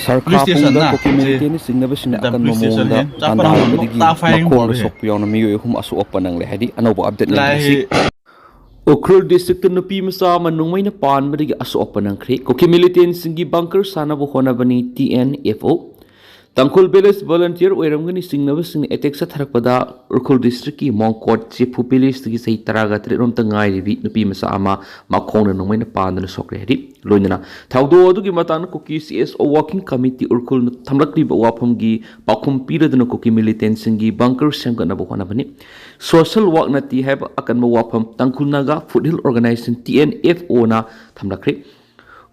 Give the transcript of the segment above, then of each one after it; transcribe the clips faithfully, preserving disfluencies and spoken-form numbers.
ꯁꯔꯈꯥ ꯄꯨꯡꯗ ꯀꯨꯀꯤ ꯃꯤꯂꯤꯇꯦꯟꯅ ꯆꯤꯡꯅꯕꯁꯤꯡꯅ ꯑꯀꯟꯕ ꯃꯑꯣꯡꯗ ꯇꯥꯟꯗꯥ ꯍꯥꯏꯕꯗꯒꯤ ꯃꯈꯣꯡꯗ ꯁꯣꯛꯄ ꯌꯥꯎꯅ ꯃꯤꯑꯣꯏ ꯑꯍꯨꯝ ꯑꯁꯣꯛ ꯑꯄꯟ ꯅꯪꯂꯦ ꯍꯥꯏꯗꯤ ꯑꯅꯧꯕ ꯑꯞꯗꯦꯠ ꯂꯩꯔꯤꯁꯤ꯫ ꯎꯈ꯭ꯔꯨꯜ ꯗꯤꯁꯇ꯭ꯔꯤꯛꯇ ꯅꯨꯄꯤ ꯃꯆꯥ ꯑꯃ ꯅꯣꯡꯃꯩꯅ ꯄꯥꯟꯕꯗꯒꯤ ꯑꯁꯣꯛ ꯑꯄꯟ ꯅꯪꯈ꯭ꯔꯦ꯫ ꯀꯨꯀꯤ ꯃꯤꯂꯤꯇꯦꯟꯁꯤꯡꯒꯤ ꯕꯪꯀꯔ ꯁꯥꯟꯅꯕ ꯍꯣꯠꯅꯕꯅꯤ ꯇꯤ ꯑꯦꯟ ꯑꯦꯐ ꯑꯣ꯫ ꯇꯥꯡꯈꯨꯜ ꯚꯤꯂꯦꯖ ꯚꯣꯂꯟꯇꯤꯌꯔ ꯑꯣꯏꯔꯝꯒꯅꯤ ꯆꯤꯡꯅꯕꯁꯤꯡꯅ ꯑꯦꯇꯦꯛ ꯆꯠꯊꯔꯛꯄꯗ ꯎꯈ꯭ꯔꯨꯜ ꯗꯤꯁꯇ꯭ꯔꯤꯛꯀꯤ ꯃꯣꯡꯀꯣꯠ ꯆꯦꯐꯨ ꯚꯤꯂꯦꯖꯇꯒꯤ ꯆꯍꯤ ꯇꯔꯥꯒ ꯇꯔꯦꯠ ꯔꯣꯝꯇ ꯉꯥꯏꯔꯤꯕꯤ ꯅꯨꯄꯤ ꯃꯆꯥ ꯑꯃ ꯃꯈꯣꯡꯗ ꯅꯣꯡꯃꯩꯅ ꯄꯥꯟꯗꯨꯅ ꯁꯣꯛꯂꯦ ꯍꯥꯏꯔꯤ꯫ ꯂꯣꯏꯅꯅ ꯊꯧꯗꯣꯛ ꯑꯗꯨꯒꯤ ꯃꯇꯥꯡꯗ ꯀꯨꯀꯤ ꯁꯤ ꯑꯦꯁ ꯑꯣ ꯋꯥꯔꯀꯤꯡ ꯀꯃꯤꯇꯤ ꯎꯈ꯭ꯔꯨꯜꯅ ꯊꯝꯂꯛꯂꯤꯕ ꯋꯥꯐꯝꯒꯤ ꯄꯥꯎꯈꯨꯝ ꯄꯤꯔꯗꯨꯅ ꯀꯨꯀꯤ ꯃꯤꯂꯤꯇꯦꯟꯁꯤꯡꯒꯤ ꯕꯪꯀꯔ ꯁꯦꯝꯒꯠꯅꯕ ꯍꯣꯠꯅꯕꯅꯤ꯫ ꯁꯣꯁꯦꯜ ꯋꯥꯛ ꯅꯠꯇꯤ ꯍꯥꯏꯕ ꯑꯀꯟꯕ ꯋꯥꯐꯝ Tangkhul Naga foothill organisation T N F ꯑꯣꯅ ꯊꯝꯂꯛꯈ꯭ꯔꯦ꯫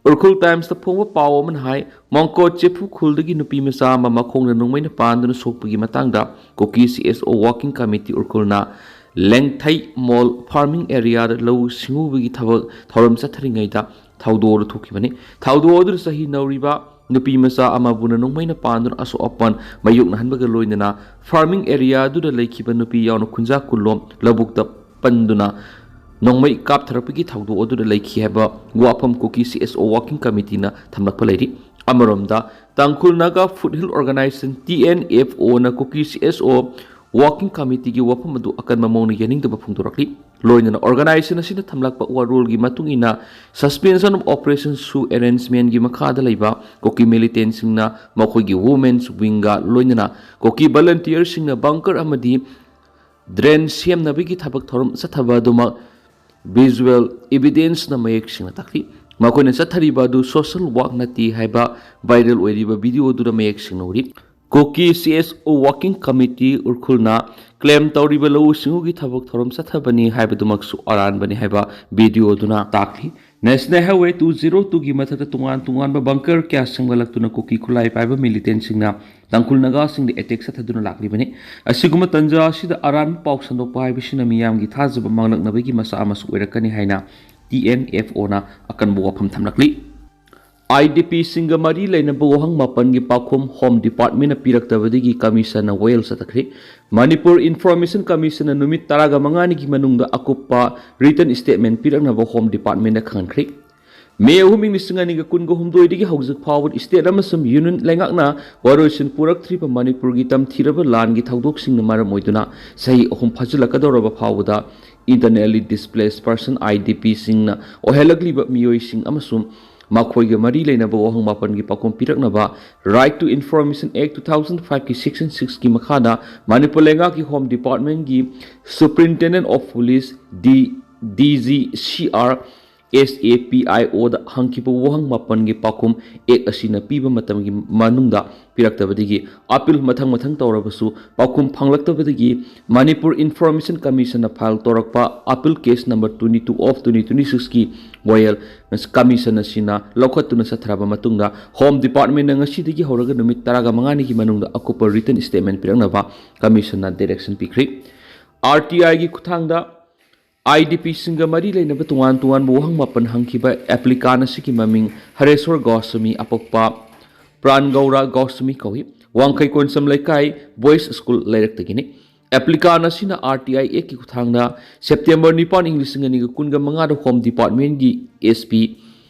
ꯎꯈ꯭ꯔꯨꯜ ꯇꯥꯏꯝꯁꯇ ꯐꯣꯡꯕ ꯄꯥꯎ ꯑꯃꯅ ꯍꯥꯏ, ꯃꯣꯡꯀꯣꯠ ꯆꯦꯐꯨ ꯈꯨꯜꯗꯒꯤ ꯅꯨꯄꯤ ꯃꯆꯥ ꯑꯃ ꯃꯈꯣꯡꯗ ꯅꯣꯡꯃꯩꯅ ꯄꯥꯟꯗꯨꯅ ꯁꯣꯛꯄꯒꯤ ꯃꯇꯥꯡꯗ ꯀꯨꯀꯤ ꯁꯤ ꯑꯦꯁ ꯑꯣ ꯋꯥꯔꯀꯤꯡ ꯀꯃꯤꯇꯤ ꯎꯈ꯭ꯔꯨꯜꯅ ꯂꯦꯡꯊꯩ ꯃꯣꯜ ꯐꯥꯔꯃꯤꯡ ꯑꯦꯔꯤꯌꯥꯗ ꯂꯧꯎ ꯁꯤꯡꯎꯕꯒꯤ ꯊꯕꯛ ꯊꯧꯔꯝ ꯆꯠꯊꯔꯤꯉꯩꯗ ꯊꯧꯗꯣꯛ ꯑꯗꯨ ꯊꯣꯛꯈꯤꯕꯅꯤ꯫ ꯊꯧꯗꯣꯛ ꯑꯗꯨꯗ ꯆꯍꯤ ꯅꯧꯔꯤꯕ ꯅꯨꯄꯤ ꯃꯆꯥ ꯑꯃꯕꯨꯅ ꯅꯣꯡꯃꯩꯅ ꯄꯥꯟꯗꯨꯅ ꯑꯁꯣꯛ ꯑꯄꯟ ꯃꯥꯌꯣꯛꯅꯍꯟꯕꯒ ꯂꯣꯏꯅꯅ ꯐꯥꯔꯃꯤꯡ ꯑꯦꯔꯤꯌꯥ ꯑꯗꯨꯗ ꯂꯩꯈꯤꯕ ꯅꯨꯄꯤ ꯌꯥꯎꯅ ꯈꯨꯟꯖꯥ ꯀꯨꯟꯂꯣꯝ ꯂꯧꯕꯨꯛꯇ ꯄꯟꯗꯨꯅ ꯅꯣꯡꯃꯩ ꯀꯥꯞꯊꯔꯛꯄꯒꯤ ꯊꯧꯗꯣꯛ ꯑꯗꯨꯗ ꯂꯩꯈꯤ ꯍꯥꯏꯕ ꯋꯥꯐꯝ ꯀꯨꯀꯤ ꯁꯤ ꯑꯦꯁ ꯑꯣ ꯋꯥꯔꯀꯤꯡ ꯀꯃꯤꯇꯤꯅ ꯊꯝꯂꯛꯄ ꯂꯩꯔꯤ꯫ ꯑꯃꯔꯣꯝꯗ Tangkhul Naga foothill organisation T N F ꯑꯣꯅ ꯀꯨꯀꯤ ꯁꯤ ꯑꯦꯁ ꯑꯣ ꯋꯥꯔꯀꯤꯡ ꯀꯃꯤꯇꯤꯒꯤ ꯋꯥꯐꯝ ꯑꯗꯨ ꯑꯀꯟꯕ ꯃꯑꯣꯡꯗ ꯌꯥꯅꯤꯡꯗꯕ ꯐꯣꯡꯗꯣꯔꯛꯂꯤ꯫ ꯂꯣꯏꯅꯅ ꯑꯣꯔꯒꯅꯥꯏꯖꯦꯁꯟ ꯑꯁꯤꯅ ꯊꯝꯂꯛꯄ ꯋꯥꯔꯣꯜꯒꯤ ꯃꯇꯨꯡ ꯏꯟꯅ ꯁꯁꯄꯦꯟꯁꯟ ꯑꯣꯐ ꯑꯣꯄꯔꯦꯁꯟꯁꯨ ꯑꯦꯔꯦꯟꯖꯃꯦꯟꯒꯤ ꯃꯈꯥꯗ ꯂꯩꯕ ꯀꯨꯀꯤ ꯃꯤꯂꯤꯇꯦꯟꯁꯤꯡꯅ ꯃꯈꯣꯏꯒꯤ ꯋꯨꯃꯦꯟꯁ ꯋꯤꯡꯒ ꯂꯣꯏꯅꯅ ꯀꯨꯀꯤ ꯚꯣꯂꯟꯇꯤꯌꯔꯁꯤꯡꯅ ꯕꯪꯀꯔ ꯑꯃꯗꯤ ꯗ꯭ꯔꯦꯟ ꯁꯦꯝꯅꯕꯒꯤ ꯊꯕꯛ ꯊꯧꯔꯝ ꯆꯠꯊꯕ ꯑꯗꯨꯃꯛ ꯚꯤꯖꯨꯋꯦꯜ ꯏꯚꯤꯗꯦꯟꯁꯅ ꯃꯌꯦꯛ ꯁꯦꯡꯅ ꯇꯥꯛꯂꯤ꯫ ꯃꯈꯣꯏꯅ ꯆꯠꯊꯔꯤꯕ ꯑꯗꯨ ꯁꯣꯁꯦꯜ ꯋꯥꯛ ꯅꯠꯇꯦ ꯍꯥꯏꯕ ꯚꯥꯏꯔꯦꯜ ꯑꯣꯏꯔꯤꯕ ꯚꯤꯗꯤꯑꯣ ꯑꯗꯨꯗ ꯃꯌꯦꯛ ꯁꯦꯡꯅ ꯎꯔꯤ꯫ ꯀꯨꯀꯤ ꯁꯤ ꯑꯦꯁ ꯑꯣ ꯋꯥꯔꯀꯤꯡ ꯀꯃꯤꯇꯤ ꯎꯈ꯭ꯔꯨꯜꯅ ꯀ꯭ꯂꯦꯝ ꯇꯧꯔꯤꯕ ꯂꯧꯎ ꯁꯤꯡꯎꯒꯤ ꯊꯕꯛ ꯊꯧꯔꯝ ꯆꯠꯊꯕꯅꯤ ꯍꯥꯏꯕꯗꯨꯃꯛꯁꯨ ꯑꯔꯥꯟꯕꯅꯤ ꯍꯥꯏꯕ ꯚꯤꯗꯤꯑꯣ ꯑꯗꯨꯅ ꯇꯥꯛꯂꯤ꯫ ꯅꯦꯁꯅꯦꯜ ꯍꯥꯏꯋꯦ ꯇꯨ ꯖꯤꯔꯣ ꯇꯨꯒꯤ ꯃꯊꯛꯇ ꯇꯣꯉꯥꯟ ꯇꯣꯉꯥꯟꯕ ꯕꯪꯀꯔ ꯀꯌꯥ ꯁꯦꯝꯒꯠꯂꯛꯇꯨꯅ ꯀꯨꯀꯤ ꯈꯨꯠꯂꯥꯏ ꯄꯥꯏꯕ ꯃꯤꯂꯤꯇꯦꯟꯁꯤꯡꯅ ꯇꯥꯡꯈꯨꯜ ꯅꯥꯒꯥꯁꯤꯡꯗ ꯑꯦꯇꯦꯛ ꯆꯠꯊꯗꯨꯅ ꯂꯥꯛꯂꯤꯕꯅꯤ꯫ ꯑꯁꯤꯒꯨꯝꯕ ꯇꯟꯖꯥ ꯑꯁꯤꯗ ꯑꯔꯥꯟꯕ ꯄꯥꯎ ꯁꯟꯗꯣꯛꯄ ꯍꯥꯏꯕꯁꯤꯅ ꯃꯤꯌꯥꯝꯒꯤ ꯊꯥꯖꯕ ꯃꯥꯡꯂꯛꯅꯕꯒꯤ ꯃꯆꯥꯛ ꯑꯃꯁꯨ ꯑꯣꯏꯔꯛꯀꯅꯤ ꯍꯥꯏꯅ ꯇꯤ ꯑꯦꯟ ꯑꯦꯐ ꯑꯣꯅ ꯑꯀꯟꯕ ꯋꯥꯐꯝ ꯊꯝꯂꯛꯂꯤ꯫ ꯑꯥꯏ ꯗꯤ ꯄꯤꯁꯤꯡꯒ ꯃꯔꯤ ꯂꯩꯅꯕ ꯋꯥꯍꯪ ꯃꯥꯄꯟꯒꯤ ꯄꯥꯎꯈꯨꯝ ꯍꯣꯝ ꯗꯤꯄꯥꯔꯠꯃꯦꯟꯅ ꯄꯤꯔꯛꯇꯕꯗꯒꯤ ꯀꯃꯤꯁꯟꯅ ꯋꯥꯌꯦꯜ ꯆꯠꯊꯈ꯭ꯔꯦ꯫ ꯃꯅꯤꯄꯨꯔ ꯏꯟꯐꯣꯔꯃꯦꯁꯟ ꯀꯃꯤꯁꯟꯅ ꯅꯨꯃꯤꯠ ꯇꯔꯥꯒ ꯃꯉꯥꯅꯤꯒꯤ ꯃꯅꯨꯡꯗ ꯑꯀꯨꯞꯄ ꯔꯤꯇꯟ ꯁ꯭ꯇꯦꯠꯃꯦꯟ ꯄꯤꯔꯛꯅꯕ ꯍꯣꯝ ꯗꯤꯄꯥꯔꯠꯃꯦꯟꯗ ꯈꯪꯍꯟꯈ꯭ꯔꯦ꯫ ꯃꯦ ꯑꯍꯨꯝ, ꯏꯪ ꯂꯤꯁꯤꯡ ꯑꯅꯤꯒ ꯀꯨꯟꯒ ꯍꯨꯝꯗꯣꯏꯗꯒꯤ ꯍꯧꯖꯤꯛ ꯐꯥꯎꯕꯗ state ꯑꯃꯁꯨꯡ union ꯂꯩꯉꯥꯛꯅ ꯋꯥꯔꯣꯏꯁꯤꯟ ꯄꯨꯔꯛꯇ꯭ꯔꯤꯕ ꯃꯅꯤꯄꯨꯔꯒꯤ ꯇꯝꯊꯤꯔꯕ ꯂꯥꯟꯒꯤ ꯊꯧꯗꯣꯛꯁꯤꯡꯅ ꯃꯔꯝ ꯑꯣꯏꯗꯨꯅ ꯆꯍꯤ ꯑꯍꯨꯝ ꯐꯥꯖꯤꯜꯂꯛꯀꯗꯧꯔꯕ ꯐꯥꯎꯕꯗ internally displaced person, IDPꯁꯤꯡꯅ ꯑꯣꯏꯍꯜꯂꯛꯂꯤꯕ ꯃꯤꯑꯣꯏꯁꯤꯡ ꯑꯃꯁꯨꯡ ꯃꯈꯣꯏꯒ ꯃꯔꯤ ꯂꯩꯅꯕ ꯋꯥꯍꯪ ꯃꯥꯄꯟꯒꯤ ꯄꯥꯎꯈꯨꯝ ꯄꯤꯔꯛꯅꯕ Right to Information Act two thousand fiveꯀꯤ section sixꯀꯤ ꯃꯈꯥꯗ ꯃꯅꯤꯄꯨꯔ ꯂꯩꯉꯥꯛꯀꯤ Home Departmentꯀꯤ Superintendent of Police, D, DGCR, SAPIOꯗ ꯍꯪꯈꯤꯕ ꯋꯥꯍꯪ ꯃꯥꯄꯟꯒꯤ ꯄꯥꯎꯈꯨꯝ Act ꯑꯁꯤꯅ ꯄꯤꯕ ꯃꯇꯝꯒꯤ ꯃꯅꯨꯡꯗ ꯄꯤꯔꯛꯇꯕꯗꯒꯤ appeal ꯃꯊꯪ ꯃꯊꯪ ꯇꯧꯔꯕꯁꯨ ꯄꯥꯎꯈꯨꯝ ꯐꯪꯂꯛꯇꯕꯗꯒꯤ Manipur Information Commissionꯅ file ꯇꯧꯔꯛꯄ appeal case number twenty-two of twenty twenty-sixꯀꯤ ꯋꯥꯌꯦꯜ Commission ꯑꯁꯤꯅ ꯂꯧꯈꯠꯇꯨꯅ ꯆꯠꯊꯔꯕ ꯃꯇꯨꯡꯗ Home Departmentꯅ ꯉꯁꯤꯗꯒꯤ ꯍꯧꯔꯒ ꯅꯨꯃꯤꯠ ꯇꯔꯥꯃꯉꯥꯅꯤꯒꯤ ꯃꯅꯨꯡꯗ ꯑꯀꯨꯞꯄ written statement ꯄꯤꯔꯛꯅꯕ Commissionꯅ direction ꯄꯤꯈ꯭ꯔꯤ꯫ RTIꯒꯤ ꯈꯨꯠꯊꯥꯡꯗ IDPꯁꯤꯡꯒ ꯃꯔꯤ ꯂꯩꯅꯕ ꯇꯣꯉꯥꯟ ꯇꯣꯉꯥꯟꯕ ꯋꯥꯍꯪ ꯃꯥꯄꯟ ꯍꯪꯈꯤꯕ applicant ꯑꯁꯤꯒꯤ ꯃꯃꯤꯡ ꯍꯔꯦꯁ꯭ꯋꯔ ꯒꯣꯁ꯭ꯋꯥꯃꯤ, ꯑꯄꯣꯛꯄ ꯄ꯭ꯔꯥꯟ ꯒꯧꯔ ꯒꯣꯁ꯭ꯋꯥꯃꯤ ꯀꯧꯏ꯫ ꯋꯥꯡꯈꯩ ꯀꯣꯟꯁꯝ ꯂꯩꯀꯥꯏ Boys School ꯂꯩꯔꯛꯇꯒꯤꯅꯤ꯫ Applicant ꯑꯁꯤꯅ RTI Actꯀꯤ ꯈꯨꯠꯊꯥꯡꯗ September ꯅꯤꯄꯥꯟ, ꯏꯪ ꯂꯤꯁꯤꯡ ꯑꯅꯤꯒ ꯀꯨꯟꯒ ꯃꯉꯥꯗ Home Departmentꯀꯤ SP,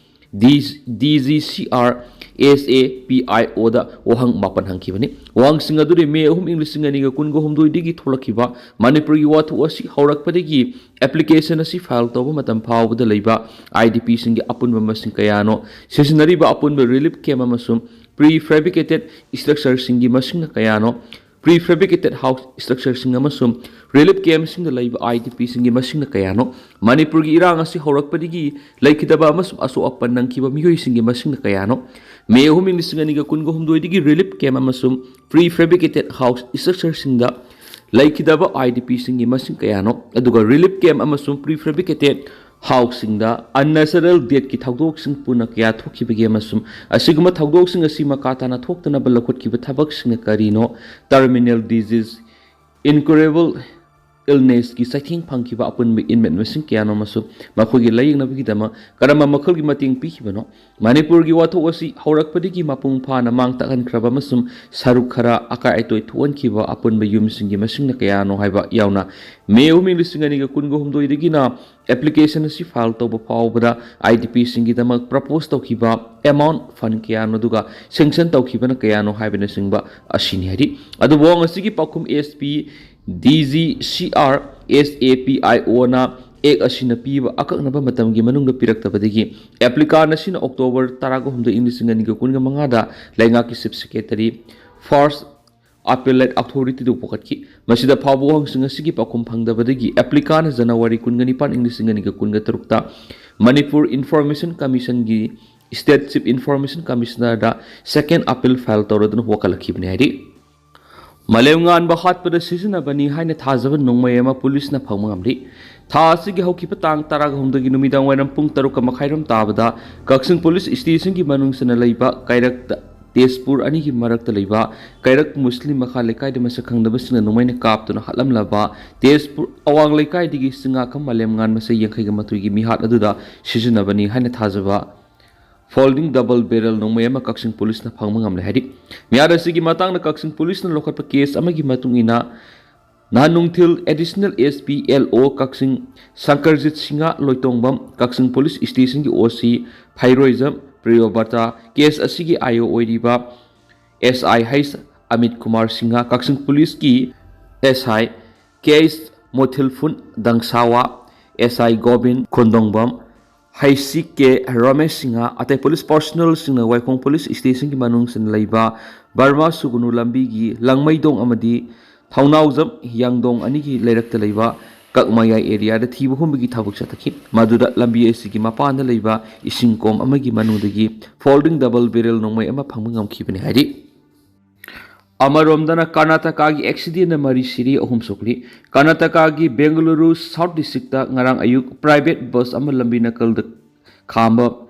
D, DGCR, SAPIOꯗ ꯋꯥꯍꯪ ꯃꯥꯄꯟ ꯍꯪꯈꯤꯕꯅꯤ꯫ ꯋꯥꯍꯪꯁꯤꯡ ꯑꯗꯨꯗꯤ ꯃꯦ ꯑꯍꯨꯝ, ꯏꯪ ꯂꯤꯁꯤꯡ ꯑꯅꯤꯒ ꯀꯨꯟꯒ ꯍꯨꯝꯗꯣꯏꯗꯒꯤ ꯊꯣꯛꯂꯛꯈꯤꯕ ꯃꯅꯤꯄꯨꯔꯒꯤ ꯋꯥꯊꯣꯛ ꯑꯁꯤ ꯍꯧꯔꯛꯄꯗꯒꯤ application ꯑꯁꯤ file ꯇꯧꯕ ꯃꯇꯝ ꯐꯥꯎꯕꯗ ꯂꯩꯕ IDPꯁꯤꯡꯒꯤ ꯑꯄꯨꯟꯕ ꯃꯁꯤꯡ ꯀꯌꯥꯅꯣ, ꯁꯤꯖꯤꯟꯅꯔꯤꯕ ꯑꯄꯨꯟꯕ relief camp ꯑꯃꯁꯨꯡ prefabricated structureꯁꯤꯡꯒꯤ ꯃꯁꯤꯡꯅ ꯀꯌꯥꯅꯣ, prefabricated house structureꯁꯤꯡ ꯑꯃꯁꯨꯡ relief campꯁꯤꯡꯗ ꯂꯩꯕ IDPꯁꯤꯡꯒꯤ ꯃꯁꯤꯡꯅ ꯀꯌꯥꯅꯣ, ꯃꯅꯤꯄꯨꯔꯒꯤ ꯏꯔꯥꯡ ꯑꯁꯤ ꯍꯧꯔꯛꯄꯗꯒꯤ ꯂꯩꯈꯤꯗꯕ ꯑꯃꯁꯨꯡ ꯑꯁꯣꯛ ꯑꯄꯟ ꯅꯪꯈꯤꯕ ꯃꯤꯑꯣꯏꯁꯤꯡꯒꯤ ꯃꯁꯤꯡꯅ ꯀꯌꯥꯅꯣ, ꯃꯦ ꯑꯍꯨꯝ, ꯏꯪ ꯂꯤꯁꯤꯡ ꯑꯅꯤꯒ ꯀꯨꯟꯒ ꯍꯨꯝꯗꯣꯏꯗꯒꯤ relief camp ꯑꯃꯁꯨꯡ prefabricated house structureꯁꯤꯡꯗ ꯂꯩꯈꯤꯗꯕ IDPꯁꯤꯡꯒꯤ ꯃꯁꯤꯡ ꯀꯌꯥꯅꯣ, ꯑꯗꯨꯒ relief camp ꯑꯃꯁꯨꯡ prefabricated houseꯁꯤꯡꯗ unnatural deathꯀꯤ ꯊꯧꯗꯣꯛꯁꯤꯡ ꯄꯨꯟꯅ ꯀꯌꯥ ꯊꯣꯛꯈꯤꯕꯒꯦ ꯑꯃꯁꯨꯡ ꯑꯁꯤꯒꯨꯝꯕ ꯊꯧꯗꯣꯛꯁꯤꯡ ꯑꯁꯤ ꯃꯈꯥ ꯇꯥꯅ ꯊꯣꯛꯇꯅꯕ ꯂꯧꯈꯠꯈꯤꯕ ꯊꯕꯛꯁꯤꯡꯅ ꯀꯔꯤꯅꯣ? Terminal disease, incurable ꯏꯜꯅꯦꯁꯀꯤ ꯆꯩꯊꯦꯡ ꯐꯪꯈꯤꯕ ꯑꯄꯨꯟꯕ ꯏꯟꯃꯦꯠ ꯃꯁꯤꯡ ꯀꯌꯥꯅꯣ ꯑꯃꯁꯨ ꯃꯈꯣꯏꯒꯤ ꯂꯥꯌꯦꯡꯅꯕꯒꯤꯗꯃꯛ ꯀꯔꯝꯕ ꯃꯈꯜꯒꯤ ꯃꯇꯦꯡ ꯄꯤꯈꯤꯕꯅꯣ? ꯃꯅꯤꯄꯨꯔꯒꯤ ꯋꯥꯊꯣꯛ ꯑꯁꯤ ꯍꯧꯔꯛꯄꯗꯒꯤ ꯃꯄꯨꯡ ꯐꯥꯅ ꯃꯥꯡ ꯇꯥꯛꯍꯟꯈ꯭ꯔꯕ ꯑꯃꯁꯨꯡ ꯁꯔꯨꯛ ꯈꯔ ꯑꯀꯥꯏ ꯑꯇꯣꯏ ꯊꯣꯛꯍꯟꯈꯤꯕ ꯑꯄꯨꯟꯕ ꯌꯨꯝꯁꯤꯡꯒꯤ ꯃꯁꯤꯡꯅ ꯀꯌꯥꯅꯣ ꯍꯥꯏꯕ ꯌꯥꯎꯅ ꯃꯦ ꯑꯍꯨꯝ, ꯂꯤꯁꯤꯡ ꯑꯅꯤꯒ ꯀꯨꯟꯒ ꯍꯨꯝꯗꯣꯏꯗꯒꯤꯅ ꯑꯦꯄ꯭ꯂꯤꯀꯦꯁꯟ ꯑꯁꯤ ꯐꯥꯏꯜ ꯇꯧꯕ ꯐꯥꯎꯕꯗ ꯑꯥꯏ ꯗꯤ ꯄꯤꯁꯤꯡꯒꯤꯗꯃꯛ ꯄ꯭ꯔꯄꯣꯁ ꯇꯧꯈꯤꯕ ꯑꯦꯃꯥꯎꯟ ꯐꯟ ꯀꯌꯥꯅꯣ ꯑꯗꯨꯒ ꯁꯦꯡꯁꯟ ꯇꯧꯈꯤꯕꯅ ꯀꯌꯥꯅꯣ ꯍꯥꯏꯕꯅꯆꯤꯡꯕ ꯑꯁꯤꯅꯤ ꯍꯥꯏꯔꯤ꯫ ꯑꯗꯨꯕꯨ ꯉꯁꯤꯒꯤ ꯄꯥꯎꯈꯨꯝ S P D G C R S A P I ꯑꯣꯅ ꯑꯦꯛ ꯑꯁꯤꯅ ꯄꯤꯕ ꯑꯀꯛꯅꯕ ꯃꯇꯝꯒꯤ ꯃꯅꯨꯡꯗ ꯄꯤꯔꯛꯇꯕꯗꯒꯤ ꯑꯦꯄ꯭ꯂꯤꯀꯥꯟ ꯑꯁꯤꯅ ꯑꯣꯛꯇꯣꯕꯔ ꯇꯔꯥꯒ ꯍꯨꯝꯗꯣꯏ, ꯏꯪ ꯂꯤꯁꯤꯡ ꯑꯅꯤꯒ ꯀꯨꯟꯒ ꯃꯉꯥꯗ ꯂꯩꯉꯥꯛꯀꯤ ꯆꯤꯞ ꯁꯦꯀ꯭ꯔꯦꯇꯔꯤ, ꯐꯥꯔꯁ ꯑꯄꯦꯂꯦꯠ ꯑꯊꯣꯔꯤꯇꯤꯗꯨ ꯄꯨꯈꯠꯈꯤ꯫ ꯃꯁꯤꯗ ꯐꯥꯎꯕ ꯋꯥꯍꯪꯁꯤꯡ ꯑꯁꯤꯒꯤ ꯄꯥꯎꯈꯨꯝ ꯐꯪꯗꯕꯗꯒꯤ ꯑꯦꯄ꯭ꯂꯤꯀꯥꯟꯅ ꯖꯅꯋꯥꯔꯤ ꯀꯨꯟꯒ ꯅꯤꯄꯥꯟ, ꯏꯪ ꯂꯤꯁꯤꯡ ꯑꯅꯤꯒ ꯀꯨꯟꯒ ꯇꯔꯨꯛꯇ ꯃꯅꯤꯄꯨꯔ ꯏꯟꯐꯣꯔꯃꯦꯁꯟ ꯀꯃꯤꯁꯟꯒꯤ ꯁ꯭ꯇꯦꯠ ꯆꯤꯞ ꯏꯟꯐꯣꯔꯃꯦꯁꯟ ꯀꯃꯤꯁꯅꯔꯗ ꯁꯦꯀꯦꯟ ꯑꯄꯤꯜ ꯐꯥꯏꯜ ꯇꯧꯔꯗꯨꯅ ꯋꯥꯀꯠꯂꯛꯈꯤꯕꯅꯤ ꯍꯥꯏꯔꯤ꯫ ꯃꯥꯂꯦꯝꯉꯥꯟꯕ ꯍꯥꯠꯄꯗ ꯁꯤꯖꯤꯟꯅꯕꯅꯤ ꯍꯥꯏꯅ ꯊꯥꯖꯕ ꯅꯣꯡꯃꯩ ꯑꯃ ꯄꯨꯂꯤꯁꯅ ꯐꯪꯕ ꯉꯝꯂꯤ꯫ ꯊꯥ ꯑꯁꯤꯒꯤ ꯍꯧꯈꯤꯕ ꯇꯥꯡ ꯇꯔꯥꯒ ꯍꯨꯝꯗꯣꯏꯒꯤ ꯅꯨꯃꯤꯗꯥꯡ ꯋꯥꯏꯔꯝ ꯄꯨꯡ ꯇꯔꯨꯛꯀ ꯃꯈꯥꯏꯔꯣꯝ ꯇꯥꯕꯗ ꯀꯛꯆꯤꯡ ꯄꯨꯂꯤꯁ ꯁ꯭ꯇꯦꯁꯟꯒꯤ ꯃꯅꯨꯡ ꯆꯟꯅ ꯂꯩꯕ ꯀꯩꯔꯛꯇ ꯇꯦꯖꯄꯨꯔ ꯑꯅꯤꯒꯤ ꯃꯔꯛꯇ ꯂꯩꯕ ꯀꯩꯔꯛ ꯃꯨꯁꯂꯤꯝ ꯃꯈꯥ ꯂꯩꯀꯥꯏꯗ ꯃꯁꯛ ꯈꯪꯗꯕꯁꯤꯡꯅ ꯅꯣꯡꯃꯩꯅ ꯀꯥꯞꯇꯨꯅ ꯍꯥꯠꯂꯝꯂꯕ ꯇꯦꯖꯄꯨꯔ ꯑꯋꯥꯡ ꯂꯩꯀꯥꯏꯗꯒꯤ ꯆꯤꯡꯉꯥꯈꯝ ꯃꯥꯂꯦꯝꯉꯥꯟꯕ ꯆꯍꯤ ꯌꯥꯡꯈꯩꯒ ꯃꯥꯊꯣꯏꯒꯤ ꯃꯤꯍꯥꯠ ꯑꯗꯨꯗ ꯁꯤꯖꯤꯟꯅꯕꯅꯤ ꯍꯥꯏꯅ ꯊꯥꯖꯕ ꯐꯣꯜꯗꯤꯡ ꯗꯕꯜ ꯕꯦꯔꯦꯜ ꯅꯣꯡꯃꯩ ꯑꯃ ꯀꯛꯆꯤꯡ ꯄꯨꯂꯤꯁꯅ ꯐꯪꯕ ꯉꯝꯂꯦ ꯍꯥꯏꯔꯤ꯫ ꯃꯤꯍꯥꯠ ꯑꯁꯤꯒꯤ ꯃꯇꯥꯡꯗ ꯀꯛꯆꯤꯡ ꯄꯨꯂꯤꯁꯅ ꯂꯧꯈꯠꯄ ꯀꯦꯁ ꯑꯃꯒꯤ ꯃꯇꯨꯡ ꯏꯟꯅ, ꯅꯍꯥꯟ ꯅꯨꯡꯊꯤꯜ ꯑꯦꯗꯤꯁꯅꯦꯜ ꯑꯦꯁ ꯄꯤ ꯑꯦꯜ ꯑꯣ ꯀꯛꯆꯤꯡ ꯁꯪꯀꯔꯖꯤꯠ ꯁꯤꯡꯍ ꯂꯣꯏꯇꯣꯡꯕꯝ, ꯀꯛꯆꯤꯡ ꯄꯨꯂꯤꯁ ꯁ꯭ꯇꯦꯁꯟꯒꯤ ꯑꯣ ꯁꯤ ꯐꯩꯔꯣꯏꯖꯝ ꯄ꯭ꯔꯤꯌꯣꯕ꯭ꯔꯇ, ꯀꯦꯁ ꯑꯁꯤꯒꯤ ꯑꯥꯏ ꯑꯣ ꯑꯣꯏꯔꯤꯕ ꯑꯦꯁ ꯑꯥꯏ ꯍꯩꯁ ꯑꯃꯤꯠ ꯀꯨꯃꯥꯔ ꯁꯤꯡꯍ, ꯀꯛꯆꯤꯡ ꯄꯨꯂꯤꯁꯀꯤ ꯑꯦꯁ ꯑꯥꯏ ꯀꯦ ꯑꯩꯁ ꯃꯣꯊꯤꯜꯐꯨꯟ ꯗꯪꯁꯥꯋꯥ, ꯑꯦꯁ ꯑꯥꯏ ꯒꯣꯕꯤꯟ ꯈꯣꯟꯗꯣꯡꯕꯝ, ꯍꯩꯁꯤ ꯀꯦ ꯔꯣꯃꯦꯁ ꯁꯤꯡꯍ, ꯑꯇꯩ ꯄꯨꯂꯤꯁ ꯄꯥꯔꯁꯣꯅꯦꯜꯁꯤꯡꯅ ꯋꯥꯏꯈꯣꯡ ꯄꯨꯂꯤꯁ ꯁ꯭ꯇꯦꯁꯟꯒꯤ ꯃꯅꯨꯡ ꯆꯟꯅ ꯂꯩꯕ ꯕꯔꯃꯥ ꯁꯨꯒꯨꯅꯨ ꯂꯝꯕꯤꯒꯤ ꯂꯪꯃꯩꯗꯣꯡ ꯑꯃꯗꯤ ꯊꯧꯅꯥꯎꯖꯝ ꯍꯤꯌꯥꯡꯗꯣꯡ ꯑꯅꯤꯒꯤ ꯂꯩꯔꯛꯇ ꯂꯩꯕ ꯀꯛꯃꯌꯥꯏ ꯑꯦꯔꯤꯌꯥꯗ ꯊꯤꯕ ꯍꯨꯝꯕꯒꯤ ꯊꯕꯛ ꯆꯠꯊꯈꯤ꯫ ꯃꯗꯨꯗ ꯂꯝꯕꯤ ꯑꯁꯤꯒꯤ ꯃꯄꯥꯟꯗ ꯂꯩꯕ ꯏꯁꯤꯡ ꯀꯣꯝ ꯑꯃꯒꯤ ꯃꯅꯨꯡꯗꯒꯤ ꯐꯣꯜꯗꯤꯡ ꯗꯕꯜ ꯕꯦꯔꯦꯜ ꯅꯣꯡꯃꯩ ꯑꯃ ꯐꯪꯕ ꯉꯝꯈꯤꯕꯅꯤ ꯍꯥꯏꯔꯤ꯫ ꯑꯃꯔꯣꯝꯗꯅ ꯀꯔꯅꯥꯇꯀꯥꯒꯤ ꯑꯦꯛꯁꯤꯗꯦꯟꯗ ꯃꯔꯤ ꯁꯤꯔꯤ, ꯑꯍꯨꯝ ꯁꯣꯛꯂꯤ꯫ ꯀꯔꯅꯥꯇꯀꯥꯒꯤ ꯕꯦꯡꯒꯂꯨꯔꯨ ꯁꯥꯎꯠ ꯗꯤꯁꯇ꯭ꯔꯤꯛꯇ ꯉꯔꯥꯡ ꯑꯌꯨꯛ ꯄ꯭ꯔꯥꯏꯚꯦꯠ ꯕꯁ ꯑꯃ ꯂꯝꯕꯤ ꯅꯥꯀꯜꯗ ꯈꯥꯝꯕ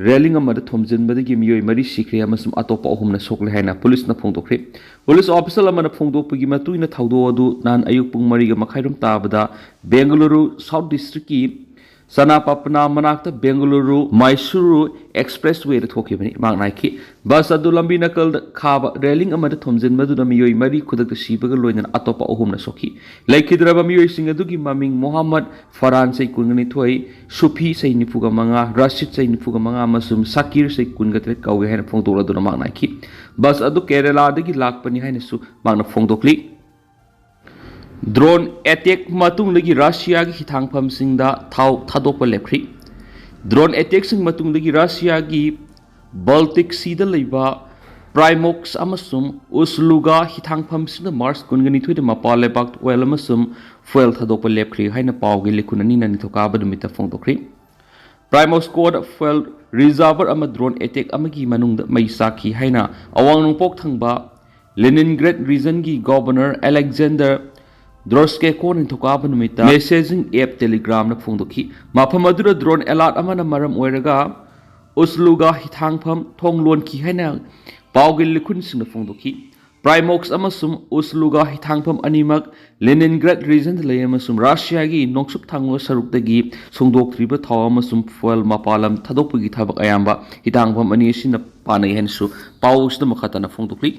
ꯔꯦꯂꯤꯡ ꯑꯃꯗ ꯊꯣꯝꯖꯤꯟꯕꯗꯒꯤ ꯃꯤꯑꯣꯏ ꯃꯔꯤ ꯁꯤꯈ꯭ꯔꯦ ꯑꯃꯁꯨꯡ ꯑꯇꯣꯞꯄ ꯑꯍꯨꯝꯅ ꯁꯣꯛꯂꯦ ꯍꯥꯏꯅ ꯄꯨꯂꯤꯁꯅ ꯐꯣꯡꯗꯣꯛꯈ꯭ꯔꯦ꯫ ꯄꯨꯂꯤꯁ ꯑꯣꯐꯤꯁꯤꯌꯦꯜ ꯑꯃꯅ ꯐꯣꯡꯗꯣꯛꯄꯒꯤ ꯃꯇꯨꯡ ꯏꯟꯅ ꯊꯧꯗꯣꯛ ꯑꯗꯨ ꯅꯍꯥꯟ ꯑꯌꯨꯛ ꯄꯨꯡ ꯃꯔꯤꯒ ꯃꯈꯥꯏꯔꯣꯝ ꯇꯥꯕꯗ ꯕꯦꯡꯒꯂꯨꯔꯨ ꯁꯥꯎꯠ ꯗꯤꯁꯇ꯭ꯔꯤꯛꯀꯤ ꯆꯅꯥꯄꯥꯄꯅꯥ ꯃꯅꯥꯛꯇ ꯕꯦꯡꯒꯂꯨꯔꯨ ꯃꯥꯏꯁꯨꯔꯨ ꯑꯦꯛꯁꯄ꯭ꯔꯦꯁ ꯋꯦꯗ ꯊꯣꯛꯈꯤꯕꯅꯤ꯫ ꯃꯍꯥꯛꯅ ꯍꯥꯏꯈꯤ, ꯕꯁ ꯑꯗꯨ ꯂꯝꯕꯤ ꯅꯥꯀꯜꯗ ꯈꯥꯕ ꯔꯦꯂꯤꯡ ꯑꯃꯗ ꯊꯣꯝꯖꯤꯟꯕꯗꯨꯅ ꯃꯤꯑꯣꯏ ꯃꯔꯤ ꯈꯨꯗꯛꯇ ꯁꯤꯕꯒ ꯂꯣꯏꯅꯅ ꯑꯇꯣꯞꯄ ꯑꯍꯨꯝꯅ ꯁꯣꯛꯈꯤ꯫ ꯂꯩꯈꯤꯗ꯭ꯔꯕ ꯃꯤꯑꯣꯏꯁꯤꯡ ꯑꯗꯨꯒꯤ ꯃꯃꯤꯡ ꯃꯣꯍꯝꯃꯗ ꯐꯔꯍꯥꯟ, ꯆꯍꯤ ꯀꯨꯟꯒ ꯅꯤꯊꯣꯏ, ꯁꯨꯐꯤ, ꯆꯍꯤ ꯅꯤꯐꯨꯒ ꯃꯉꯥ, ꯔꯥꯁꯤꯗ, ꯆꯍꯤ ꯅꯤꯐꯨꯒ ꯃꯉꯥ, ꯑꯃꯁꯨꯡ ꯁꯥꯀꯤꯔ, ꯆꯍꯤ ꯀꯨꯟꯒ ꯇꯔꯦꯠ ꯀꯧꯏ ꯍꯥꯏꯅ ꯐꯣꯡꯗꯣꯛꯂꯗꯨꯅ ꯃꯍꯥꯛꯅ ꯍꯥꯏꯈꯤ꯫ ꯕꯁ ꯑꯗꯨ ꯀꯦꯔꯦꯂꯥꯗꯒꯤ ꯂꯥꯛꯄꯅꯤ ꯍꯥꯏꯅꯁꯨ ꯃꯍꯥꯛꯅ ꯐꯣꯡꯗꯣꯛꯂꯤ꯫ ꯗ꯭ꯔꯣꯟ ꯑꯦꯇꯦꯛ ꯃꯇꯨꯡꯗꯒꯤ ꯔꯁꯤꯌꯥꯒꯤ ꯍꯤꯊꯥꯡꯐꯝꯁꯤꯡꯗ ꯊꯥꯎ ꯊꯥꯗꯣꯛꯄ ꯂꯦꯞꯈ꯭ꯔꯤ꯫ ꯗ꯭ꯔꯣꯟ ꯑꯦꯇꯦꯛꯁꯤꯡ ꯃꯇꯨꯡꯗꯒꯤ ꯔꯁꯤꯌꯥꯒꯤ ꯕꯜꯇꯤꯛ ꯁꯤꯗ ꯂꯩꯕ ꯄ꯭ꯔꯥꯏꯃꯣꯛꯁ ꯑꯃꯁꯨꯡ ꯎꯁꯂꯨꯒꯥ ꯍꯤꯊꯥꯡꯐꯝꯁꯤꯡꯗ ꯃꯥꯔꯆ ꯀꯨꯟꯒ ꯅꯤꯊꯣꯏꯗ ꯃꯄꯥꯟ ꯂꯩꯕꯥꯛꯇ ꯑꯣꯏꯜ ꯑꯃꯁꯨꯡ ꯐꯨꯌꯦꯜ ꯊꯥꯗꯣꯛꯄ ꯂꯦꯞꯈ꯭ꯔꯤ ꯍꯥꯏꯅ ꯄꯥꯎꯒꯤ ꯂꯤꯈꯨꯟ ꯑꯅꯤꯅ ꯅꯤꯡꯊꯧꯀꯥꯕ ꯅꯨꯃꯤꯠꯇ ꯐꯣꯡꯗꯣꯛꯈ꯭ꯔꯤ꯫ ꯄ꯭ꯔꯥꯏꯃꯣꯛꯁꯀꯣꯗ ꯐꯨꯌꯦꯜ ꯔꯤꯖꯥꯔꯚꯔ ꯑꯃ ꯗ꯭ꯔꯣꯟ ꯑꯦꯇꯦꯛ ꯑꯃꯒꯤ ꯃꯅꯨꯡꯗ ꯃꯩ ꯆꯥꯛꯈꯤ ꯍꯥꯏꯅ ꯑꯋꯥꯡ ꯅꯣꯡꯄꯣꯛ ꯊꯪꯕ ꯂꯦꯅꯤꯟꯒ꯭ꯔꯦꯗ ꯔꯤꯖꯟꯒꯤ ꯒꯣꯚꯔꯅꯔ ꯑꯂꯦꯛꯖꯦꯟꯗꯔ ꯗ꯭ꯔꯣꯁꯀꯦꯀꯣ ꯅꯤꯡꯊꯧꯀꯥꯕ ꯅꯨꯃꯤꯠꯇ ꯃꯦꯁꯦꯖꯤꯡ ꯑꯦꯞ ꯇꯦꯂꯤꯒ꯭ꯔꯥꯝꯅ ꯐꯣꯡꯗꯣꯛꯈꯤ꯫ ꯃꯐꯝ ꯑꯗꯨꯗ ꯗ꯭ꯔꯣꯟ ꯑꯦꯂꯥꯔꯠ ꯑꯃꯅ ꯃꯔꯝ ꯑꯣꯏꯔꯒ ꯎꯁꯂꯨꯒꯥ ꯍꯤꯊꯥꯡꯐꯝ ꯊꯣꯡ ꯂꯣꯟꯈꯤ ꯍꯥꯏꯅ ꯄꯥꯎꯒꯤ ꯂꯤꯈꯨꯟꯁꯤꯡꯅ ꯐꯣꯡꯗꯣꯛꯈꯤ꯫ ꯄ꯭ꯔꯥꯏꯃꯣꯛꯁ ꯑꯃꯁꯨꯡ ꯎꯁꯂꯨꯒꯥ ꯍꯤꯊꯥꯡꯐꯝ ꯑꯅꯤꯃꯛ ꯂꯦꯅꯤꯟꯒ꯭ꯔꯦꯗ ꯔꯤꯖꯟꯗ ꯂꯩ ꯑꯃꯁꯨꯡ ꯔꯁꯤꯌꯥꯒꯤ ꯅꯣꯡꯆꯨꯞ ꯊꯪꯕ ꯁꯔꯨꯛꯇꯒꯤ ꯁꯨꯡꯗꯣꯛꯇ꯭ꯔꯤꯕ ꯊꯥꯎ ꯑꯃꯁꯨꯡ ꯐꯨꯌꯦꯜ ꯃꯄꯥꯟ ꯂꯝ ꯊꯥꯗꯣꯛꯄꯒꯤ ꯊꯕꯛ ꯑꯌꯥꯝꯕ ꯍꯤꯊꯥꯡꯐꯝ ꯑꯅꯤ ꯑꯁꯤꯅ ꯄꯥꯟꯅꯩ ꯍꯥꯏꯅꯁꯨ ꯄꯥꯎ ꯑꯁꯤꯗ ꯃꯈꯥ ꯇꯥꯅ ꯐꯣꯡꯗꯣꯛꯂꯤ꯫